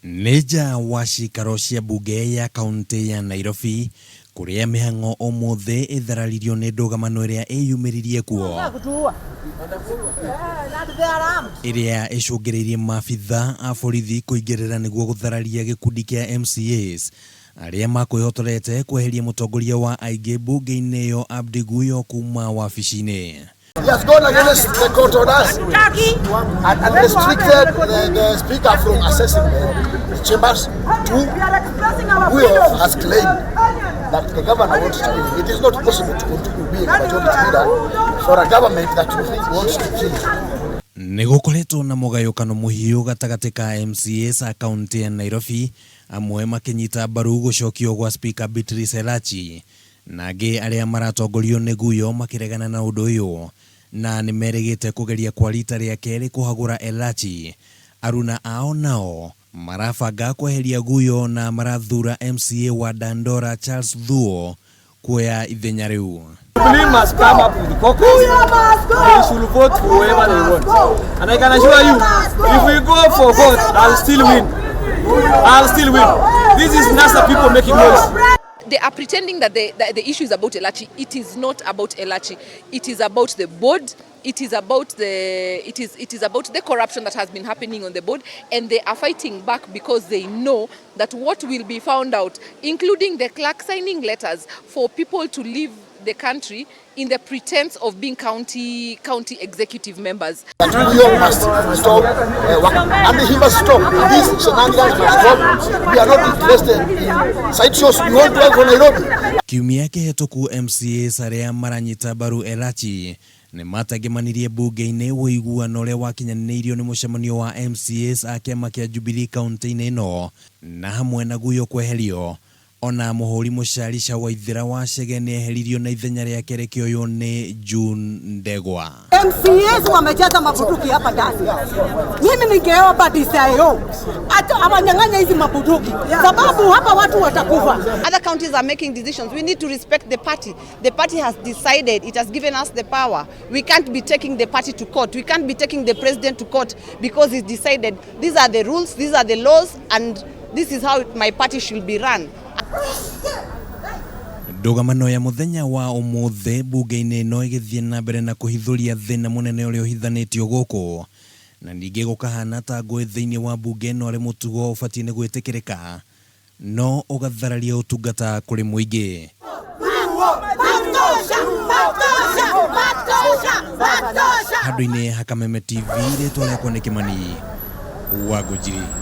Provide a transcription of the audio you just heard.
Nĩ nja wa ciikaro cia mbunge ya kauntĩ ya Nairobi kũrĩa mĩhang'o ũmũthĩ ĩthararirio nĩ ndũgamano ĩrĩa ĩyumĩririe kuo ĩrĩa ĩcũngĩrĩirie maabitha a borithi kũingĩrĩra nĩguo gũthararia gĩkundi kĩa MCAs arĩa makwĩhotorete kweheria mũtongoria wa aingĩ mbunge-inĩ ĩyo Abdi Guyo kuma wabici-inĩ. He has gone against the court orders and restricted the speaker from accessing the chambers. Two, Guyo has claimed that the governor wants to kill him. It is not possible to continue being a majority leader for a government that you think wants to kill you. Nĩ gũkoretwo na mũgayũkano mũhiũ gatagatĩ ka MCAs a kaunti ya Nairobi, amwe makĩnyita mbaru gũcokio gwa Speaker Beatrice Elachi na angĩ arĩa maratongorio nĩ Guyo makĩregana na ũndũ ũyũ na nĩ merĩgĩte kũgeria kwa rita rĩa kerĩ kũhagũra Elachi. Aruna ao nao marabanga kweheria Guyo na marathura MCA wa Dandora Charles Thuo kuoya ithenya rĩu. Jubilee must come up with caucus. They should vote whoever they want. And I can assure you, if we go for vote, I'll still win. I'll still win. This is NASA people making noise. They are pretending that the issue is about Elachi. It is not about Elachi. It is about the board. It is about the it is it is about the corruption that has been happening on the board, and they are fighting back because they know that what will be found out, including the clerk signing letters for people to leave the country in the pretense of being county executive members. That Guyo must stop working. And he must stop. These shenanigans must stop. We are not interested in side shows. We want to work for Nairobi. Kiumia kĩhetũku MCAs arĩa maranyita mbaru Elachi nĩ matangemanirie mbunge-inĩ ũiguano ũrĩa wakinyanĩirio nĩ mũcemanio wa MCAs a kĩama kĩa Jubilee kaunti-inĩ ĩno na hamwe na Guyo kweherio ona mũhũri mũcarica Waithĩra wa Chege nĩ eheririo na ithenya rĩake rĩkĩoywo nĩ June Ndegwa. MCAs wamejaza mabunduki hapa ndani. Mimi ningeomba DCIO hata awanyang'anye hizi mabunduki, sababu hapa watu watakufa. Other counties are making decisions. We need to respect the party. The party has decided, it has given us the power. We can't be taking the party to court. We can't be taking the president to court because he's decided these are the rules, these are the laws, and this is how my party should be run. Ndũgamano ya mũthenya wa ũmũthĩ mbunge-inĩ ĩno ĩgĩthiĩ na mbere na kũhithũria thĩna mũnene ũrĩa ũhithanĩtio gũkũ na ningĩ gũkahana ta ngũĩ thĩinĩ wa mbunge ĩno arĩ mũtugo ũbatiĩ nĩ gwĩtĩkĩrĩka no ũgathararia ũtungata kũrĩ mũingĩ. Handũ-inĩ ha Kameme TV, rĩtwa rĩakwa nĩ Kĩmani wa Ngũnjiri.